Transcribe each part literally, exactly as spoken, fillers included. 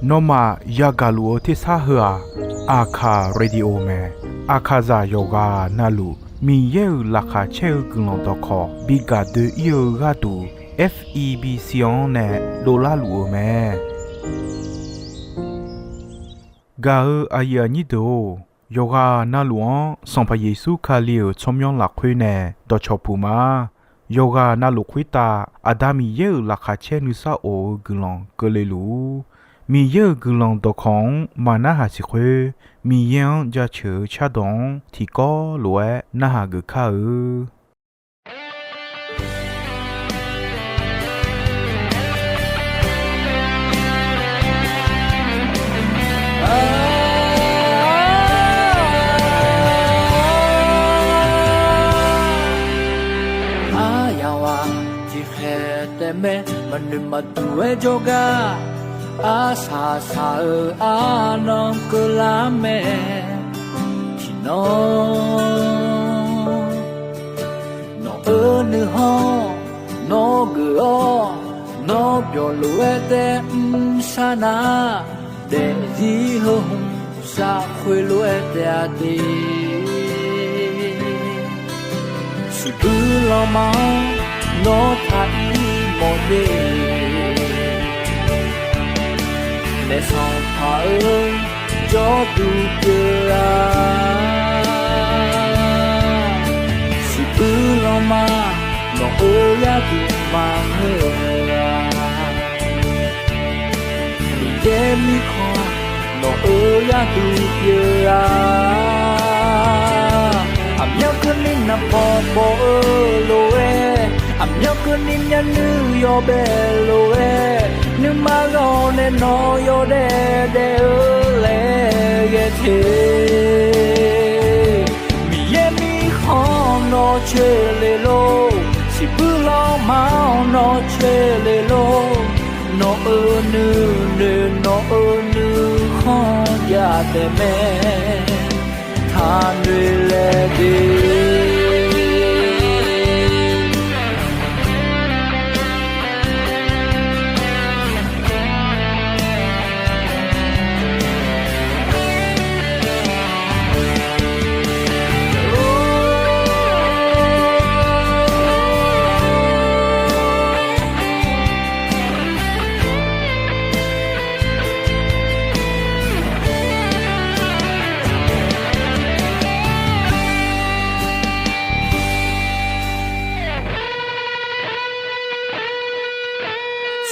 Nawmaf yagaq luf-eu tersar heu-aq, Aqkaq Radio mae. Aqkaqzaq yawqghaq navluf Miqyaer-euq laqkhaq caer-eu guiqlanq dawqkawq bi gaq doe-ir-eu gharduq, F E B C-anr nae dovlar luf-eu mae. Gaq-eu aqyuif aqnyir deuq-or, yawqghaq navluf-anr Sanqpaq Yeqsur Kali-euq tsawrmyanr lafkhoer nae dawqcawq puq ma. Yawqghaq navluf khoertav Aqda Miqyaer-euq laqkhaq caer nuisar of-eu guiqlanq keuvle luf-ur. Miqyaer-euq guiqlanq dawqkawq-anr maqnarhaq siq khoer, Miqyaer-anr jaceuq-eu cardawq-anr tiqkawv lof-aer narhaq geuf kar-eu. Aryamq-aq tiqkhaeq taef mae, maqnoeq maqduq-aer jawrgar, arsaq saq-eu arnan keuvlar mae. Tiqnan nawq-eu nuikhanr nawr geuf-awr, nawr byawq lof-aer taef mr sar nar, daefzir heu hmq saf khoerlof-aer taef-a de. Siqbuir lanma-anr nawr taq-ir mawf de. Naef Sanqpaq-eu jawrduq pyeuf-a. Siqbuir lanma nawq-eu gharduq maqngeur-a. Miqyaer mirkhanq nawq-eu gharduq pyeuf-a. Aqmyanluf keuvni naqbawq bawq-eu lof-aer, aqmyanluf keuvni myavnuiv yawbae lof-aer, nuima ghawq nae nawq yawdaef daef-eu laer ghae te. Miqyaer mirkhanq nawq coeq le lor, siqbuir lanma-anr nawq coeq le lor. Nawq-euq nuinoeq nawq-euq nuikhanr jav taef mae, taqnoeq laeq de.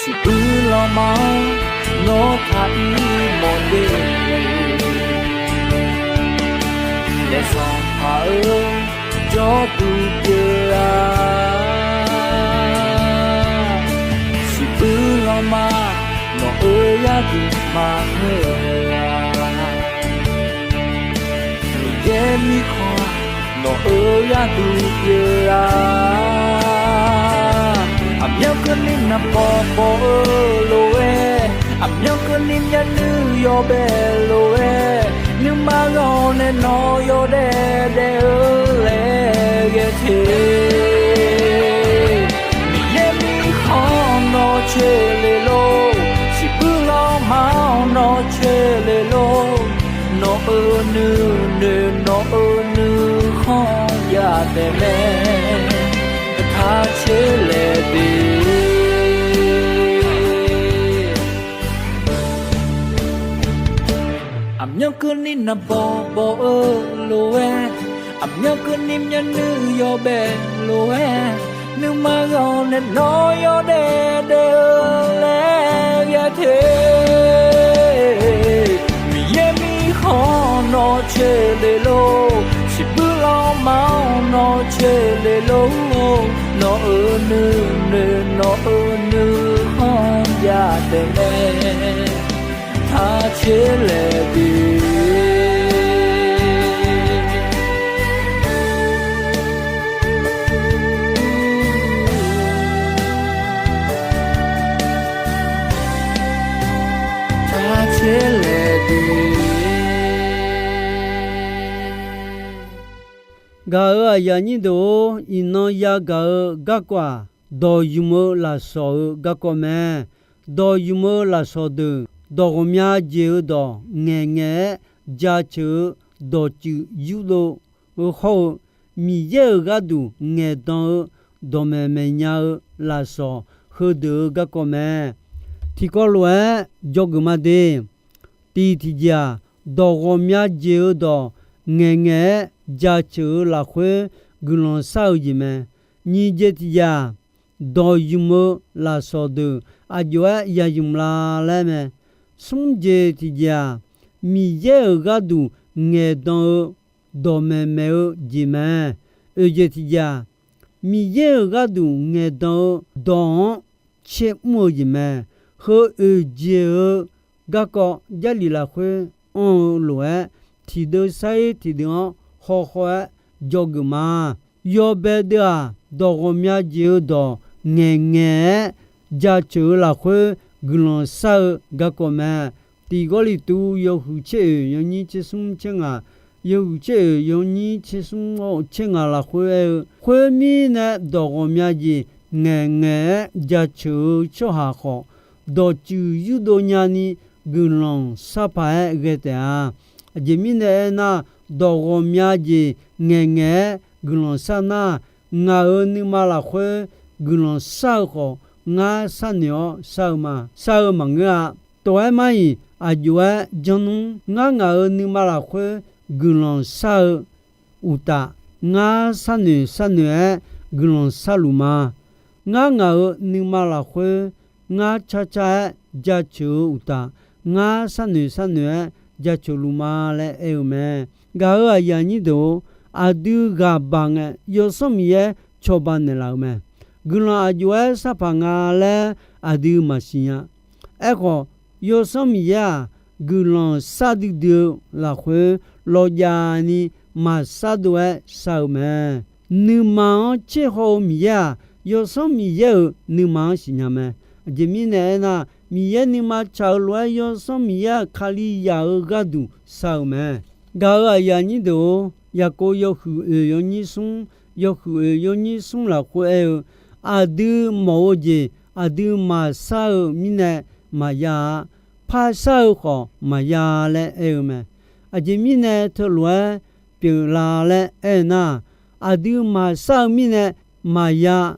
Siqbuir lanma-anr nawr taq-ir mawf de. Naef Sanqpaq-eu jawrduq pyeuf-a. Siqbuir lanma nawq-eu gharduq maqngeur-a. Miqyaer mirkhanq nawq-eu gharduq pyeuf-a. Aqmyanluf keuvni naqbawq bawq-eu lof-aer, aqmyanluf keuvni myavnuiv yawbae lof-aer, nuima ghawq nae nawq yawdaef daef-eu laer ghae te. Miqyaer mirkhanq nawq coeq le lor, siqbuir lanma-anr nawq coeq le lor. Nawq-euq nuinoeq nawq-euq nuikhanr jav taef mae, taq coeq laeq de. Aqmyanluf keuvni naqbawq bawq-eu lof-aer, aqmyanluf keuvni myavnuiv yawbae lof-aer, nuima ghawq nae nawq yawdaef daef-eu laer ghae te. Miqyaer mirkhanq nawq coeq le lor, siqbuir lanma-anr nawq coeq le lor. Nawq-euq nuinoeq nawq-euq nuikhanr jav taef mae, taq coeq laeq de. Taq coeq laeq de. Gaq-euq aqyuif aqnyir deuq-or, iqnan yagaq-eu garkawv-aq, dawq ymq-eu lafsawq-eu garkawv mae. Dawq ymq-eu lafsawq deuq, dawq ghawqmya jeq-eu dawq ngaeqngaeq-aer jaceuq-eu dawqtsuif yurdov-eu hawr-eu, Miqyaer-euq gharduq ngaeqdan-eu dawqmaeq maeqnya-eu lafsawq heudeuq-eu garkawv mae. Tiqkawv lof-aer dzawgeuf ma de. Tiq tiqjeq-aq, dawq ghawqmya jeq-eu dawq ngaeqngaeq-aer jaceuq-eu lafkhoer guiqlanq shar-eu jeq mae. Nyiq jeq tiqjeq-aq, dawq ymq-eu lafsawq deuq aqjox-aer ya ymq la laer mae. Smr jeq tiqjeq-aq, Miqyaer-euq gharduq ngaeqdan-eu dawqmaeq maeq-eu jeq mae. Oeq jeq tiqjeq-aq, Miqyaer-euq gharduq ngaeqdan-eu dawq-anr caer mr-eu jeq mae. Heu oeq jeq-eu garkawv Jarlif lafkhoer anr-eu lof-aer, tiqdeuv sar-ir tiqdeuv-anr hawkhaw-aer dzawgeuf ma. Yawbae deuv-aq, dawq ghawqmya jeq-eu dawq ngaeqngaeq-aer jaceuq-eu lafkhoer guiqlanq shar-eu garkawv mae. Tiq Gawrliqtu yawhuiq tser oeq yawnyir tser smr tser ngaq, yawhuiq tser oeq yawnyir tser smr tser ngaq lafkhoer aer-eu, khoermirnae, dawq ghawqmya jeq ngaeqngaeq-aer jaceuq-eu tsawrhaq khawf, dawqtsuif yurdov nyani guiqlanq shar paq-aer ghae taef-a. Aqjeq mirnae aernar, dawq ghawqmya jeq ngaeqngaeq-aer guiqlanq shar nar, ngaq-euq nuima lafkhoer guiqlanq shar-eu khawf, ngar sharnoeq-awr shar-eu ma, shar-eu maqngeur-a. Tov-aer mar-iq aqjox-aer janr nmr. Ngar ngaq-euq nuima lafkhoer guiqlanq shar-eu uqtaf, ngar sharnoeq sharnoeq-aer guiqlanq sharluf ma. Ngar ngaq-euq nuima lafkhoer ngar carcar-aer jaceuq-eu uqtaf, ngar sharnoeq sharnoeq-aer jaceuq luf ma laer aer-eu mae. Gaq-euq aqyuif aqnyir deuq-or, aqdui ghaq baq ngae, Yawsanr Miqyaer cawba naeqlaf-eu mae. Guiqlanq aqjox-aer shar paq nga laer aqdui maqsiq nya. Aerkhawf, Yawsanr Miqyaer-aq, guiqlanq shar duidui-eu lafkhoer lawqjaf ni maqshar dov-aer shar-eu mae. Nuima-anr tser haw-eu Miqyaer-aq, Yawsanr Miqyaer-euq nuima-anr siqnya mae. Aqjeq mirnae aernar, Miqyaer nuima tsaq-eu lof-aer Yawsanr Miqyaer-aq, Kalizaq-euq gharduq shar-eu mae. Gaq-euq aqyuif aqnyir deuq-or, Yaqkov yawhuiq oeq yawnyir smr, yawhuiq oeq yawnyir smr lafkhoer aer-eu, aqdui mawf-eu jeq aqdui maqshar-eu mirnae maqya-a. Par shar-eu khawf maqya laer aer-eu mae. Aqjeq mirnae teulof-aer pyeuflar laer aer-eu nar, aqdui maqshar-eu mirnae maqya,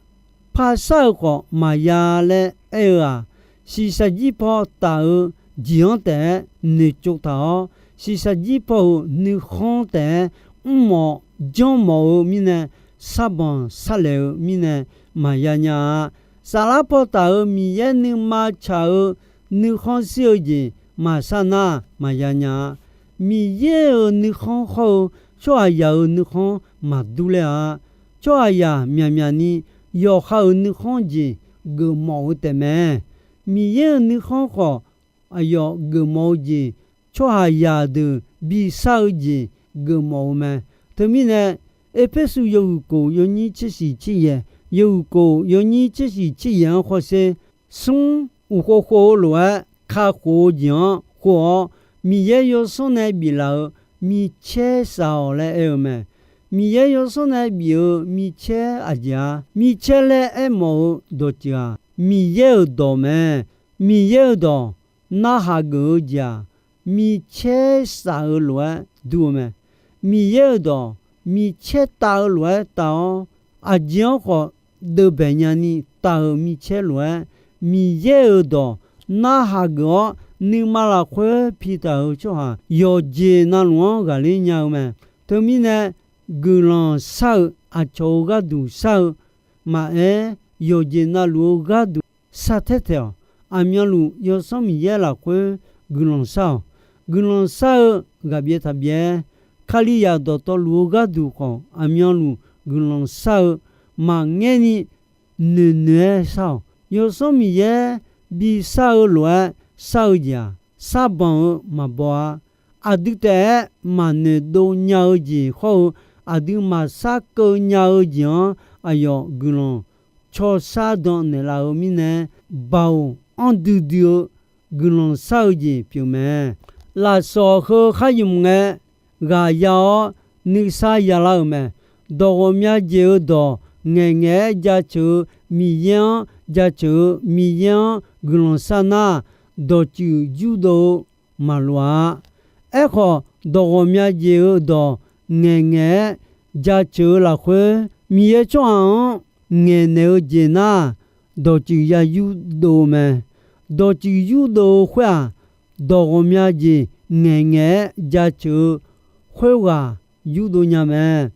par shar-eu khawf maqya laer aer-eu-aq, shiqshaq jir paw taf-eu jeq-anr taef-aer noeqtsov taq-awr, shiqshaq jir paw-euq nuikhanr taef-aer mrmawf janrmawf-eu mirnae, sarbanq sarlaeq-eu mirnae maqya nya-a. Saflar paw taf-euq Miqyaer nuima tsaq-eu nuikhanr shir-eu jeq maqshar nar maqya nya-a. Miqyaer-euq nuikhanr hawr-eu tsawrhaqzaq-euq nuikhanr maqdur ler-a. Tsawrhaqzaq myaqmyaq ni yawqha-euq nuikhanr jeq geufmawf-eu taefmae. Miqyaer-euq nuikhanr khawf, aqyawf geufmawf-eu jeq, tsawrhaqzaq deuq bishar-eu jeq geufmawf-eu mae. Teumirnae, Erpersu yawhuiq kof yawnyir tser shiq tser yaeq, yawhuiq kof yawnyir tser shiq tser yaeq-anr hawsher, smr uqkhov khov-eu lof-aer kakhof-eu jeq-anr khov-awr, Miqyaer yawsanr nae biflaf-euq micaer shaq-awq laer aer-eu mae. Miqyaer yawsanr nae bif-euq micaer aqjeq-a. Micaer laer aermawf-eu dawqtsuif-aq, Miqyaer-euq dawq mae. Miqyaer-euq dawq narhaq geuf-eu jeq-aq, micaer shaq-eu lof-aer dur-eu mae. Miqyaer-euq dawq micaer tav-eu lof-aer tav-awr, aqjeq-anr khawf deuvbae nyani tav-euq micaer lof-aer, Miqyaer-euq dawq narhaq geuf-awr nuima lafkhoer pitaq-euq tsawrhaq yawqjeq navluf-anr ghaqler nya-eu mae. Teumirnae, guiqlanq shar-eu aqcawq-euq gharduq shar-eu maqaer, yawqjeq navluf-eu gharduq shar taer taeq-awq. Aqmyanluf Yawsanr Miqyaer lafkhoer guiqlanq shar-awq. Guiqlanq shar-eu ghaqbyaev taqbyaev-aer, Kalizaq dawqtawvluf-eu gharduq khawf aqmyanluf guiqlanq shar-eu maqngaer ni noeqnoeq-aer shar-awq. Yawsanr Miqyaer bishar-eu lof-aer shar-eu jeq-aq, sarbanq-eu maqbaw-a. Aqdui taef-aer maqnoeq dov nya-eu jeq hawr-eu, aqdui maqshar keuv nya-eu jeq-anr aqyawf guiqlanq cawshar dan naeqlaf-eu mirnae, baoq anr duidui-eu guiqlanq shar-eu jeq pyeuf mae. Lafsawq heu khar ymq ngae, ghaq ya-awr nuisar yalar-euq mae. Dawq ghawqmya jeq-eu dawq ngaeqngaeq-aer jaceuq-eu Miqyaer-anr jaceuq-eu Miqyaer-anr guiqlanq shar nar, dawqtsuif yurdov-eu maqloq-a. Aerkhawf, dawq ghawqmya jeq-eu dawq ngaeqngaeq-aer jaceuq-eu lafkhoer, Miqyaer tsawrhaq-anr ngaeqnaeq-eu jeq nar, dawqtsuif ya yurdov-eu mae. Dawqtsuif yurdov-eu khoer-aq, dawq ghawqmya jeq ngaeqngaeq-aer jaceuq-eu khoerghaq yurdov nya mae.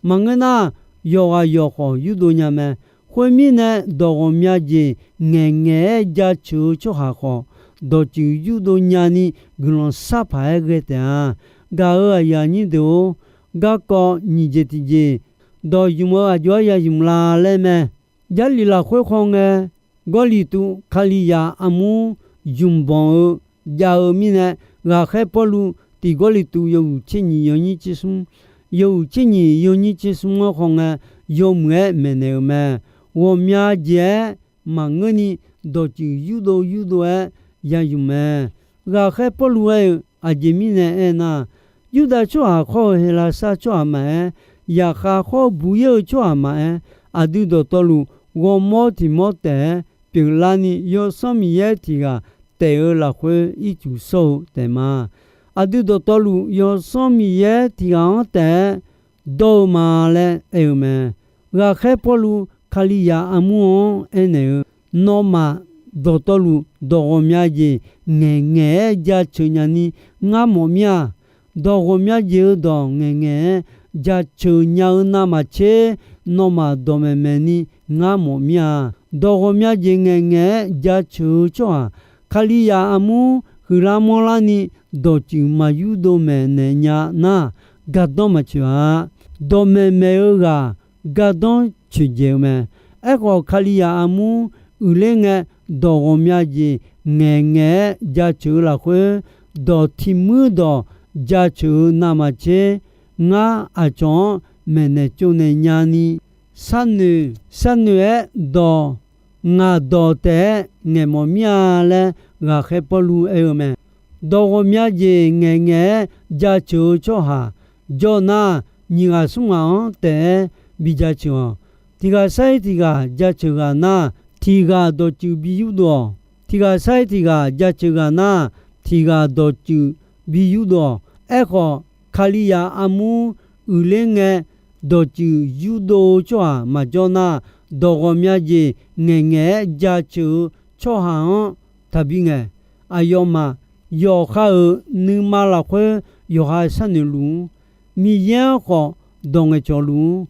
Maqngeur nar, yawqghaq yawqkhawf yurdov nya mae. Khoermirnae, dawq ghawqmya jeq ngaeqngaeq-aer jaceuq-eu tsawrhaq khawf, dawqtsuif yurdov nyani guiqlanq sharpaq-aer ghae taef-a. Gaq-euq aqyuif aqnyir deuq-or, garkawv nyiq jeq tiqjeq, dawq ymq-eu aqjox-aer ya ymq la laer mae. Jarlif lafkhoer khawngae, Gawrliqtu Kalizaq armur ymqbanq-eu jav-eu mirnae, ghaqkhaer Pawrluv tiq Gawrliqtu yawhuiq tser nyiq yawnyir tser smr, yawhuiq tser nyiq yawnyir tser smr-anr khawngae, yawmuiq-aer maeqnaeq-euq mae. Ghawqmya jeq-aer maqngeurni, dawqtsuif yurdov yurdov-aer ya ymq mae. Ghaqkhaer Pawrluv aer-eu, aqjeq mirnae aernar, Yurdav tsawrhaq khawr-eu Heqlaqsar tsawrhaq maqaer, yaqkhav khawr buq-ir-eu tsawrhaq maqaer, aqdui dawqtawvluf ghawrmawr tiq mawr taef-aer pyeuflarni, Yawsanr Miqyaer tiq ghaq taef-eu lafkhoer ircuf shawr-eu taef ma. Aqdui dawqtawvluf Yawsanr Miqyaer tiq ghaq-anr taef-aer dawr-eu ma laer aer-eu mae. Ghaqkhaer Pawrluv Kalizaq armur-anr aernaeq-eu, Nawmaf dawqtawvluf dawq ghawqmya jeq ngaeqngaeq-aer jaceuq nyani ngar mawf mir-a. Dawq ghawqmya jeq-eu dawq ngaeqngaeq-aer jaceuq nya-eu navmaqtser, nawmaf dawqmaeq maeqni ngar mawf mir-a. Dawq ghawqmya jeq ngaeqngaeq-aer jaceuq-eu tsawrhaq, Kalizaq armur huiqlar manrlarni dawqtsuif maq yurdov maeqnaeq nya nar, gardanr maqtsoeq-a. Dawqmaeq maeq-eu ghaq gardanr coeqdzaeq-eu mae. Aerkhawf, Kalizaq armur uiqler ngae, dawq ghawqmya jeq ngaeqngaeq-aer jaceuq-eu lafkhoer, dawq tiq muir dawq jaceuq-eu navmaqtser, ngar aqcawq-anr maeqnaeq tsovnaeq nyani, sharnoeq sharnoeq-aer dawq ngaq dawq taef-aer ngaeqmawf mir-a laer, ghaqkhaer Pawrluv aer-eu mae. Dawq ghawqmya jeq ngaeqngaeq-aer jaceuq-eu tsawrhaq jawr nar, nyiq ghaq smr ghaq-anr taef-aer bijaceuq-awq. Tiq ghaq sar-ir tiq ghaq jaceuq ghaq nar, tiq ghaq dawqtsuif bi yurdov-awq. Tiq ghaq sar-ir tiq ghaq jaceuq ghaq nar, tiq ghaq dawqtsuif bi yurdov-awq. Aerkhawf, Kalizaq armur uiqler ngae, dawqtsuif yurdov-eu tsawrhaq maqjawr nar, dawq ghawqmya jeq ngaeqngaeq-aer jaceuq-eu tsawrhaq-anr taqbi ngaeq. Aqyawfmaf yawqha-euq nuima lafkhoer yawqha sharnoeq luf-ur. Miqyaer-anr khawf dawq ngaeqcawq luf-ur.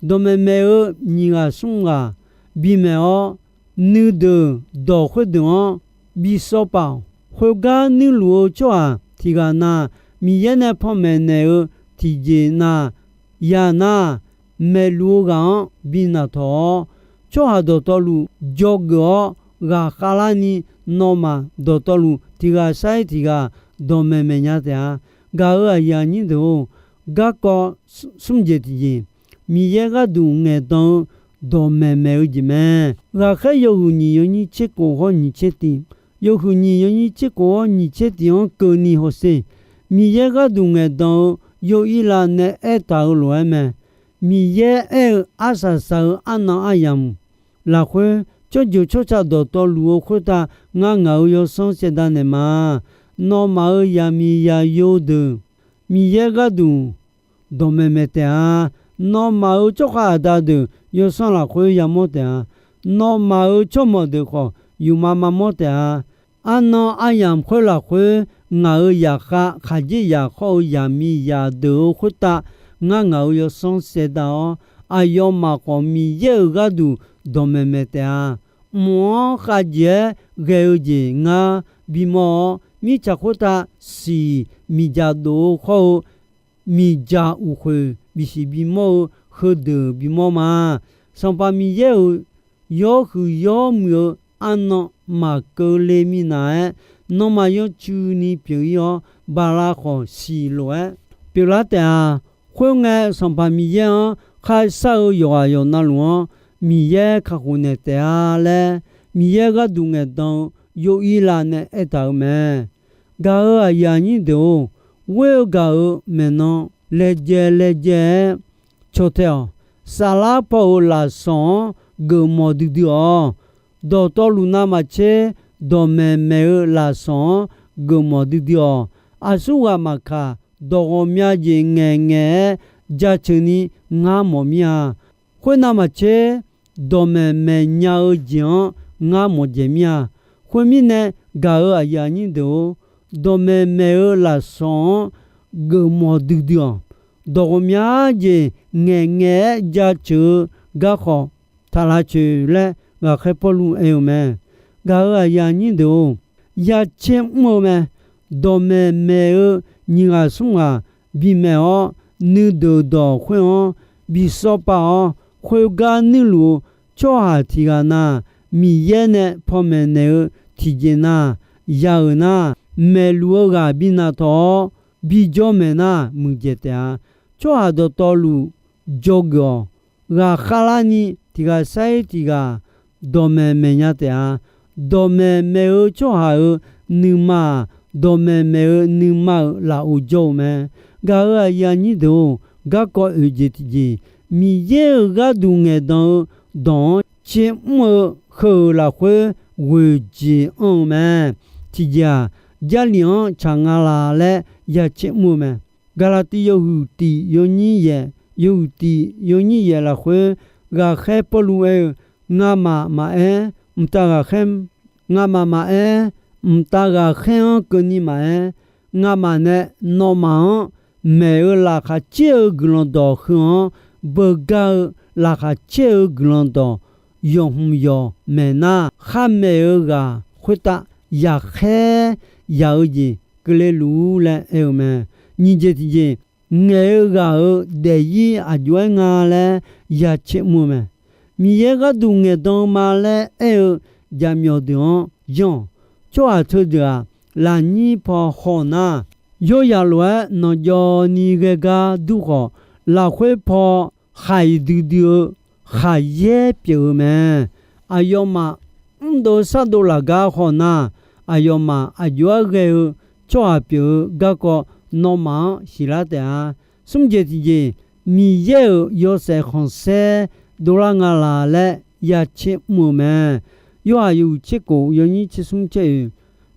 Dawqmaeq maeq-eu nyiq ghaq smr ghaq bimaeq-awr, nuideuq dawq khoerdeuq-anr bi sawr paf-awq. Khoergar nuirluf-eu tsawrhaq tiq ghaq na, Miqyaer nae panmaeq naeq-eu tiqjeq na ya nar, maeqluf-eu ghaq-anr bi naqtawq-awr, tsawrhaq dawqtawvluf dzawgeuf-awr ghaqkhav larni, nawmaf dawqtawvluf tiq ghaq sar-ir tiq ghaq dawqmaeq maeq nya taef-a. Gaq-euq aqyuif aqnyir deuq-or, garkawv smr jeq tiqjeq, Miqyaer gharduq ngaeqdan-eu dawqmaeq maeq-eu jeq mae. Ghaqkhaer yawhuiq nyiq yawnyir tser kof hawr nyiq tser tiq, yawhuiq nyiq yawnyir tser kof hawr nyiq tser tiq-anr keuvni hawsher. Miqyaer gharduq ngaeqdan-eu Yov-ir lav nae aertaq-euq lof-aer mae. Miqyaer aer-eu arsaq saq-eu arnan aryamq lafkhoer, tsawrjeuq tsawrca dawqtawvluf-eu khoertav ngar ngaq-euq yawsanr saevdav naeq ma. Nawmaf-euq zaqmiq zaqyo deuq Miqyaer gharduq dawqmaeq maeq taef-a. Nawmaf-euq tsawrkhav aqda deuq yawsanr lafkhoer yamawr taef-a. Nawmaf-euq tsawrmawq deuq khawf, yufma mamawr taef-a. Arnan aryamq khoer lafkhoer, ngaq-euq zaqkhav khaqdzerzaq khawr-eu zaqmiqzaq deuq-euq khoertav, ngar ngaq-euq yawsanr saevdav-awr, aqyawfmaf khawf Miqyaer-euq gharduq dawqmaeq maeq taef-a. Mq-anr khavjeq-aer ghae-eu jeq ngar bimawr-awr, mirtsaq khoertav siq miqdzaq dof-eu khawr-eu miqdzaq uqkhoeq bisiq bimawr-eu heudeuq bimawr ma. Sanqpaq Miqyaer-euq yawhuiq yawmuiq-eu arnan maqkeuvle minav-aer, nawmaf yawtsuini pyeuf-ir-awr, baqlav khawf siq lof-aer pyeuflar taef-a. Khoerngae, Sanqpaq Miqyaer-anr kharshar-eu yawqghaq yawqnavluf-anr Miqyaer kakhof naeq taef-a laer, Miqyaer gharduq ngaeqdan-eu Yov-ir lav nae aertaq-euq mae. Gaq-euq aqyuif aqnyir deuq-or, ghoer-eu gaq-euq maeqnan laejae laejae-aer caw tae-awq. Saflar paw-euq lafsawq-anr geufmawf duidui-awq. Dawqtawvluf navmaqtser, dawqmaeq maeq-eu lafsanq-anr geufmawf duidui-awq. Aqsurghaq maqkaq, dawq ghawqmya jeq ngaeqngaeq-aer jaceuq ni ngar mawf mir-a. Khoernav maqtser, dawqmaeq maeqnya-eu jeq-anr ngar mawf dzaeq mir-a. Khoermirnae, gaq-euq aqyuif aqnyir deuq-or, dawqmaeq maeq-eu lafsanq-anr geufmawf duidui-awq. Dawq ghawqmya jeq ngaeqngaeq-aer jaceuq-eu garkawv taq lavcoeq laer, ghaqkhaer Pawrluv aer-eu mae. Gaq-euq aqyuif aqnyir deuq-or, ya tser mr-eu mae. Dawqmaeq maeq-eu nyiq ghaq smr ghaq bimaeq-awr, nuideuq dawq khoer-anr bi sawr pav-awr, khoergar nuirluf-eu tsawrhaq tiq ghaq na, Miqyaer nae panmaeq naeq-eu tiqjeq na, ya-euq nar, maeqluf-eu ghaq bi naqtawq-awr, bi jawr maeq nar muiqdzaeq taef-a. Tsawrhaq dawqtawvluf dzawgeuf-awq. Ghaqkhav larni tiq ghaq sair tiq ghaq dawqmaeq maeqnya taef-a. Dawqmaeq maeq-eu tsawrhaq-euq nuima-aq, dawqmaeq maeq-eu nuima-euq lafov jawr-eu mae. Gaq-euq aqyuif aqnyir deuq-or, garkawv oeq jeq tiqjeq, Miqyaer-euq gharduq ngaeqdan-eu dawq-anr tser mr-eu heu-euq lafkhoer ghoeq jeq anr-eu mae. Tiqjeq-aq, Jarlif-anr tsaq nga la laer ya tser mr-eu mae. Gaqlaqtiv yawhuiq tiq yawnyir yaeq, yawhuiq tiq yawnyir yaeq lafkhoer ghaqkhaer Pawrluv aer-eu, Ngamaf maqaer, mqtav ghaqkhaer, ngamaf maqaer, mqtav ghaqkhaer-anr keuvni maqaer, ngamaf nae nawmaf-anr maeq-eu laqkhaq caer-eu guiqlanq dawq heu-anr beugar-eu laqkhaq caer-eu guiqlanq dawq yawqhmq yawq maeq nar, khar maeq-eu ghaq khoertav yaqkhaer yaq-eu jeq keuvle luf-ur laer aer-eu mae. Nyiq jeq tiqjeq, ngaeq-eu ghaq-euq daefzir aqjox-aer nga laer ya tser mr-eu mae. Miqyaer gharduq ngaeqdan-eu ma laer aer-eu jaqmyawf deuq-anr yanr-awq. Tsawrhaq teudeuq-aq, lafnyir paw haw nar, yawryaq lof-aer nanqjawv ni ghae gar dur khawf, lafkhoer paw khaq-iq duidui-eu khaqyaer pyeuf-eu mae. Aqyawfmaf mrdov sardov laf gar haw nar, aqyawfmaf aqjox-aer ghae-eu tsawrhaq pyeuf-eu garkawv nawmaf-anr siqlar taef-a. Smr jeq tiqjeq, Miqyaer-euq yawshaef khanqsaer dovlar nga laq laer ya tser mr-eu mae. Yorhaq yawhuiq tser kof yawnyir tser smr tser oeq,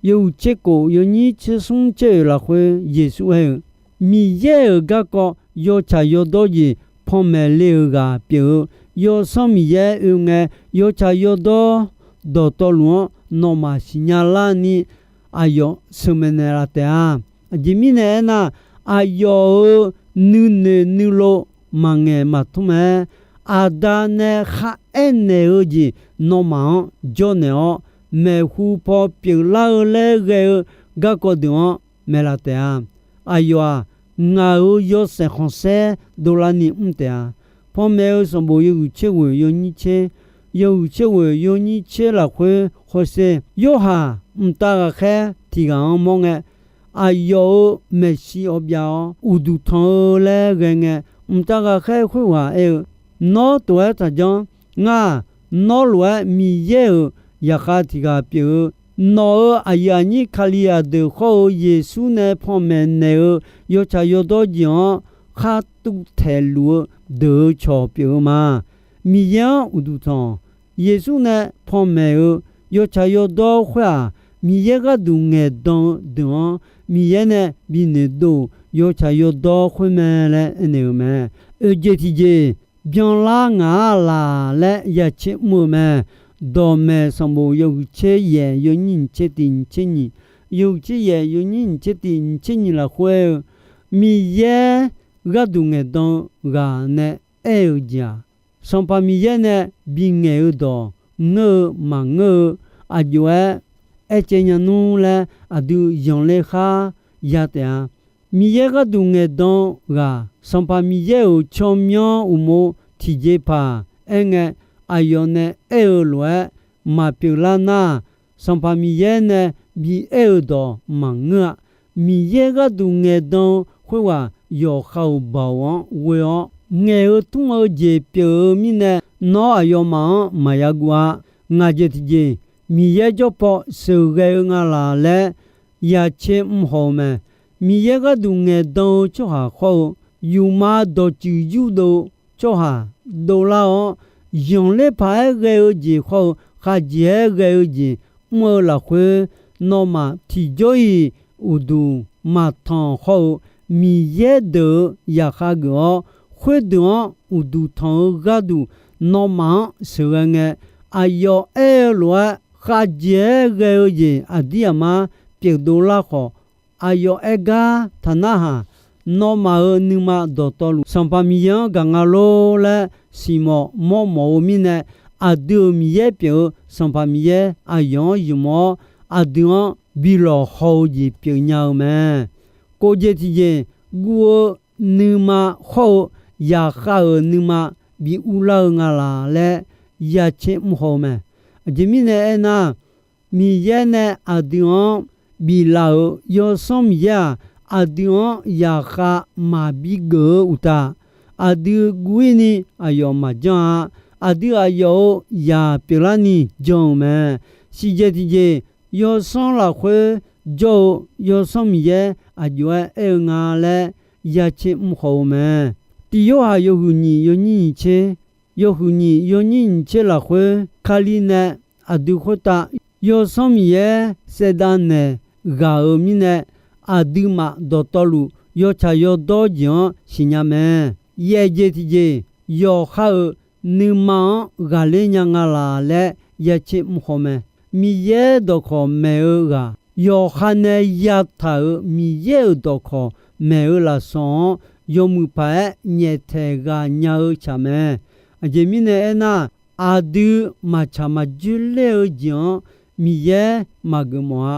yawhuiq tser kof yawnyir tser smr tser oeq lafkhoer Yeqsur aer-eu, Miqyaer-euq garkawv yawtsaq yawdawr jeq panmaeq le-euq ghaq pyeuf-eu, Yawsanr Miqyaer oe ngae, yawtsaq yawdawr dawqtawvluf-anr nawmaf siqnya larni aqyawf sheuqmaeq naeqlaf taef-a. Aqjeq mirnae aernar, aqyawf-euq nuinoeq nuilov maqngaeq maqtmr-aer, Aqda nae kharaer naeq-eu jeq nawmaf-anr jawrnaeq-awr, maeqhu paw pyeuflar-eu laer ghae-eu garkawv deuq-anr maeqlaf taef-a. Aqyawf-aq, ngaq-euq yawshaef khanqsaer dovlarni mr taef-a. Panmaeq-eu sanqbof yawhuiq tser ghoeq yawnyir tser, yawhuiq tser ghoeq yawnyir tser lafkhoer hawsher, Yorhaq mqtav ghaqkhaer tiq ghaq-anr mawr ngae, aqyawf-euq maeqshi awbyav-awr uqduq tanq-eu laer ghae ngae, mqtav ghaqkhaer khoerghaq aer-eu, Nawr tof-aer taqjanr. Ngar-aq, nawr lof-aer Miqyaer-euq zaqkhav tiq ghaq pyeuf-eu, nawq-euq aqyuif aqnyir Kalizaq deuq khawr-eu Yeqsur nae panmaeq naeq-eu yawtsaq yawdawr jeq-anr khar tuvtaeq luf-eu deuq-eu cawq pyeuf-eu ma. Miqyaer-anr uqduq tanq-awq. Yeqsur nae panmaeq-eu yawtsaq yawdawr khoer-aq, Miqyaer gharduq ngaeqdan-eu deuq-anr, Miqyaer nae binoeq dov-euq yawtsaq yawdawr khoer mae laer aernaeq-eu mae. Oeq jeq tiqjeq, byanlar ngaq-a laq laer ya tser mr-eu mae. Dawqmaeq sanqbof yawhuiq tser yaef yawnyir nyiq tser tiq nyiq tser nyiq, yawhuiq tser yaef yawnyir nyiq tser tiq nyiq tser nyiq lafkhoer aer-eu, Miqyaer gharduq ngaeqdan-eu ghaq nae aer-eu jeq-aq, Sanqpaq Miqyaer nae bingaeq-eu dawq ngeur-eu maqngeur-eu aqjox-aer aercaev nya nmr laer aqdui zanqler khar ya taef-a. Miqyaer gharduq ngaeqdan-eu ghaq, Sanqpaq Miqyaer-euq tsawrmyanr uqmov tiqjeqpaq aerngae, aqyawf nae aer-eu lof-aer maqpyeuf lar nar, Sanqpaq Miqyaer nae bi aer-eu dawq maqngeur-a. Miqyaer gharduq ngaeqdan-eu khoerghaq yawqha-euq baoq-anr ghoe-awr, ngaeq-eu tmr-eu jeq pyeuf-eu mirnae, nawr aqyawfmaf-anr maqya guv-a. Ngaq jeq tiqjeq, Miqyaer jawr paw sheuqghae-eu nga laq laer ya tser mrhaw-eu mae. Miqyaer gharduq ngaeqdan-eu tsawrhaq khawr-eu, yufma dawqtsuif yurdov-eu tsawrhaq dovlar-awr, zanqler paq-aer ghae-eu jeq khawr-eu khavjeq-aer ghae-eu jeq mr-eu lafkhoer, nawmaf tiqjawr-iq uqduq maqtanq hawr-eu Miqyaer deuq-euq zaqkhav geuf-awr, khoerdeuq-anr uqduq tanq-eu gharduq nawmaf-anr sheuqghae ngae, aqyawf aer-eu lof-aer khavjeq-aer ghae-eu jeq aqdir aqmar pyeufdov lar khawf, aqyawf aer gar taq narhaq. Nawmaf-euq nuima dawqtawvluf Sanqpaq Miqyaer-anr gaq nga lor laer siqmawf mawrmawf-eu mirnae, aqdui-euq Miqyaer pyeuf-eu Sanqpaq Miqyaer aqyawf-anr ymq-awr, aqdui-anr bilawq haw-eu jeq pyeufnya-eu mae. Kof jeq tiqjeq, guv-eu nuima hawr-eu zaqkhav-euq nuima bi urlar-eu nga laq laer ya tser mr haw-eu mae. Aqjeq mirnae aernar, Miqyaer nae aqdui-anr biflaf-euq Yawsanr Miqyaer-aq, aqdui-anr zaqkhav maqbi geuf-eu uqtaf, aqdui guv-ir ni aqyawf maqjanr-a. Aqdui aqyawf-euq zaq pyeuflarni jan-euq mae. Siqjeq tiqjeq, Yawsanr lafkhoer jawr-eu Yawsanr Miqyaer aqjox-aer aer-eu nga laer ya tser mr haw-eu mae. Tiq Yorhaq yawhuiq nyiq yawnyir nyiq tser, yawhuiq nyiq yawnyir nyiq tser lafkhoer Kali nae aqdui khoertav Yawsanr Miqyaer saevdav naeq ghaq-euq mirnae, aqduimaf dawqtawvluf yawtsaq yawdawr jeq-anr siqnya mae. Yaef jeq tiqjeq, yawqha-euq nuima-anr ghaqler nya nga laq laer ya tser mr haw mae. Miqyaer dawqkawq maeq-eu ghaq, yawqha nae yataq-euq Miqyaer-euq dawqkawq maeq-eu lafsawq-anr yawmuiq paq-aer nyaeftaeq ghaq nya-eu tsaq mae. Aqjeq mirnae aernar, aqdui maqtsaq maqjoer ler-eu jeq-anr Miqyaer maqgeufmawf-a.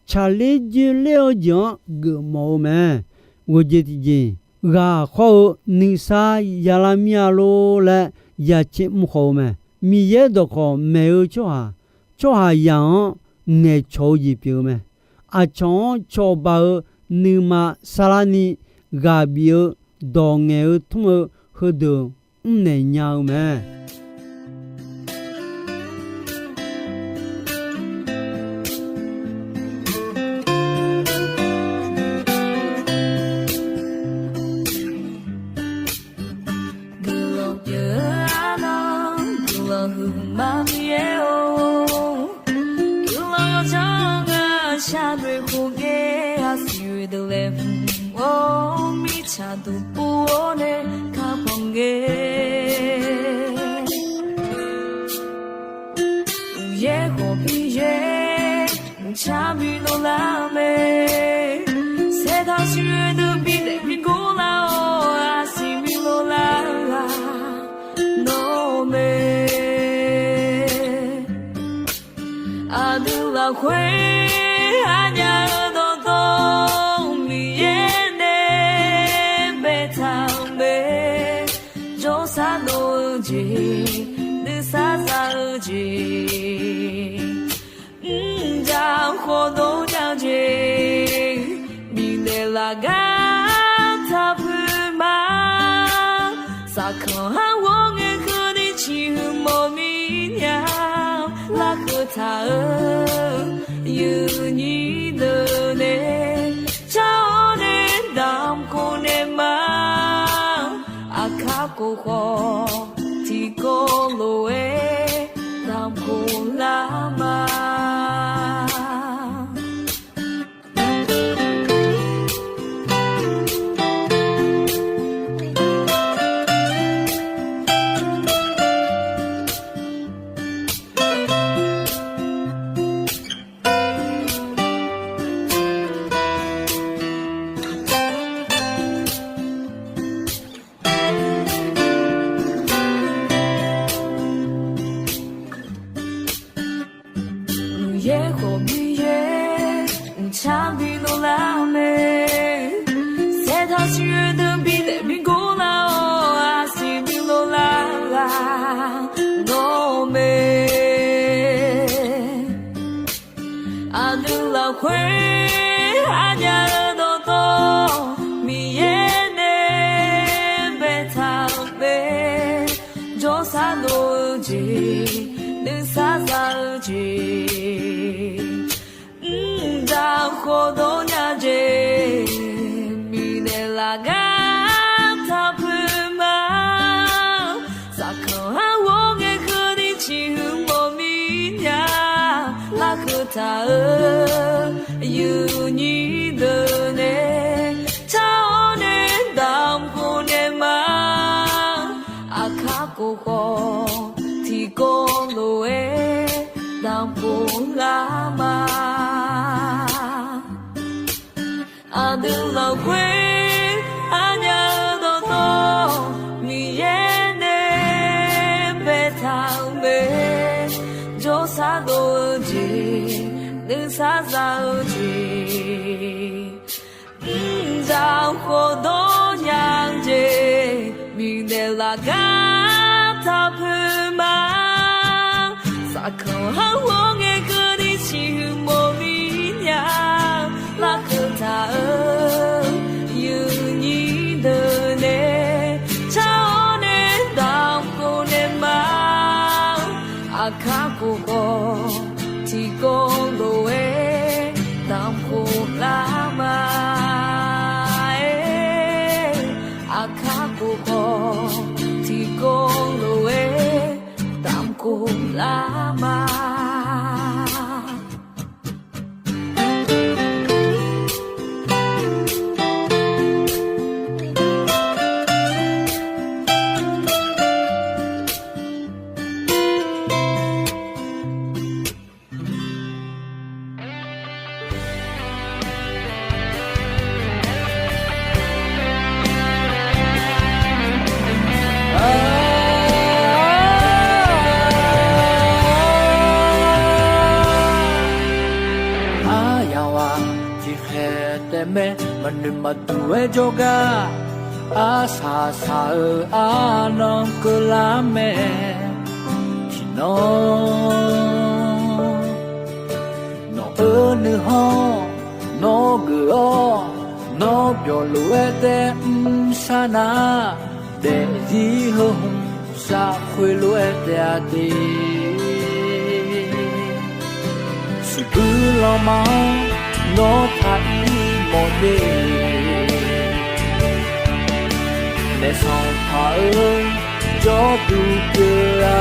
Tsaqler joer ler-eu jeq-anr geufmawf-eu mae. Ghawqjeq tiqjeq, ghaq hawr-eu nuisar yalar mir-a lor laer ya tser mr haw-eu mae. Miqyaer dawqkawq maeq-eu tsawrhaq, tsawrhaqzaq-anr ngaeqcawq-eu jeq pyeuf-eu mae. Aqcawq-anr cawba-eu nuima sarlarni ghaq bif-eu dawq ngaeq-eu tmr-eu heudeuq mrnaeq nya-eu mae. Guiqlanq pyeuf-eu arnan, guiqlanq huiqma Miqyaer-or, guiqlanq yawdzanr-eu ngar sharnoeq khof ngae, aqsiq oe deuq laeqhmq-or, mirtsaq duq pov-awr nae kakhanq ngae. Uqyaer khawf Miqyaer, mqcar bi dovlar mae. Saertaq siq oe deuq bi daef bi gor lar-awr, aqsiq bi dovlar-eu ghaq nawr mae. Aqdui lafkhoer aqnyaf-euq dawqtawvluf Miqyaer nae baetaq-eu mae. Jawrsar dov-eu jeq, nuisar za-eu jeq, mrjaq khawf dov nya-eu jeq, bifnaeq laf gar taq puiq ma. Saqkanq har ghawr ngae keuvni ciqhuiq mawf mir nya. Larkeuv taq-eu yuifnyir deuq nae car-awr nae damq khof naeq ma. Aqkar khof khawf tiqkawv lof-aer damq khof lar ma. Uqyaer khawf Miqyaer, mqcar bi dovlar mae. Saertaq siq oe deuq bi daef bi gor lar-awr, aqsiq bi dovlar ghaq nawr mae. Aqdui lafkhoer aqnyaf-euq dawqtawvluf Miqyaer nae baetaq-eu mae. Jawrsar dov-eu jeq, nuisar za-eu jeq, mrdaq khawf dov nya jeq, bifnaeq laf gar taq puiq ma. Saqkanq har ghawr ngae keuvni ciqhuiq mawf mir Yuifnyir deuq nae tar-awr nae damq khof naeq ma. Aqkar khof khawf tiqkawv lof-aer damq khof lar ma. Aqdui lafkhoer arnya-eu dawqtawv Miqyaer nae baetaq-euq mae. Jawrsar dov-eu jeq, nuisar za-eu jeq, mrdzaq khofdawr nya-eu jeq, miqdaeq lafgar taq poeq ma. Saqkanq har ghawr ngae keuvni siqhuiq mawf mir nya. Larkeuv taq-eu yuifnyir deuq nae tar-awr nae damq khof naeq ma. Aqkar khof khawf tiqkawv lof-aer damq khof lar ma. Aqkar khof khawf tiqkawv lof-aer damq khof lar ma. Aryamq ghaq tiqkhaeq taef mae, maqnoeq maqduq-aer jawrgar arsaq saq-eu arnan keuvlar mae. Tiqnan nawq-eu nuikhanr nawr geuf-awr, nawr byawq lof-aer taef mrshar nar, daefzir heu hmq shafkhoer lof-aer taef-a de. Siqbuir lanma-anr nawr taq ir mawf de. Naef sanqpaq-eu jawrduq pyeuf-a.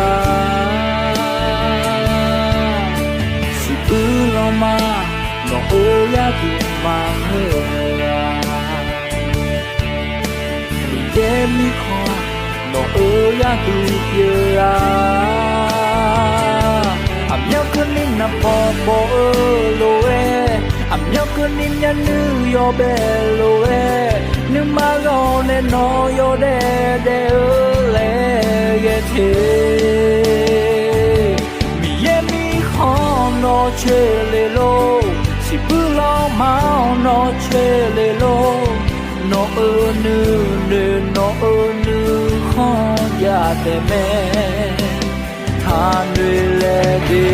Siqbuir lanma nawq-eu gharduq maqngeur-a. Miqyaer mirkhanq nawq-eu gharduq pyeuf-a. Aqmyanluf keuvni naqpaw paw-eu lof-aer, aqmyanluf keuvni myavnuiv yawbae lof-aer, nuima ghaq nae nawq yawdaef daef-eu laer ghae te. Miqyaer mirkhanq nawq coeqle lor, siqbuir lanma-anr nawr coeqle lor, nawq-euq nuinoeq nawq-euq nuikhanr jav taef mae. Taqnoeq laeq de.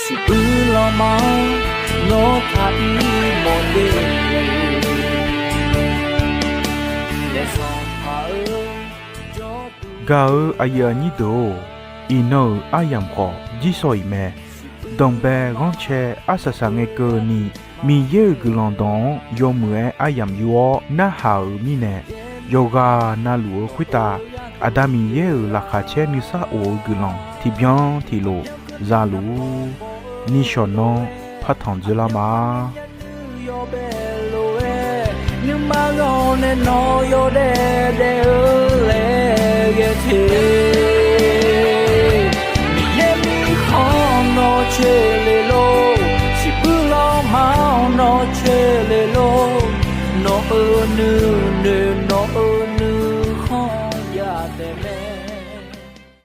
Siqbuir lanma-anr nawr taq ir mawf de. Gaq-euq aqyuif aqnyir deuq-or, iqnan-euq aryamq khawf jirsawq iq mae. Danqbae ghanrcae arsaq saq ngae keuvni, Miqyaer-euq guiqlanq dawq-anr yawmuiq-aer aryamq yur-awr narhaq-euq mirnae, yawqghaq navluf-eu khoertav Aqda Miqyaer-euq laqkhaq caer nuisar of-eu guiqlanq tiqbyan tiqlof za luf-ur. Nishawq nanr partanq dzoerlar ma. Nuima ghaq nae nawq yawdaef daef-eu laer ghae te. Miqyaer mirkhanq nawq coeqle lor, siqbuir lanma-anr nawr coeqle lor, nawq-euq nuinoeq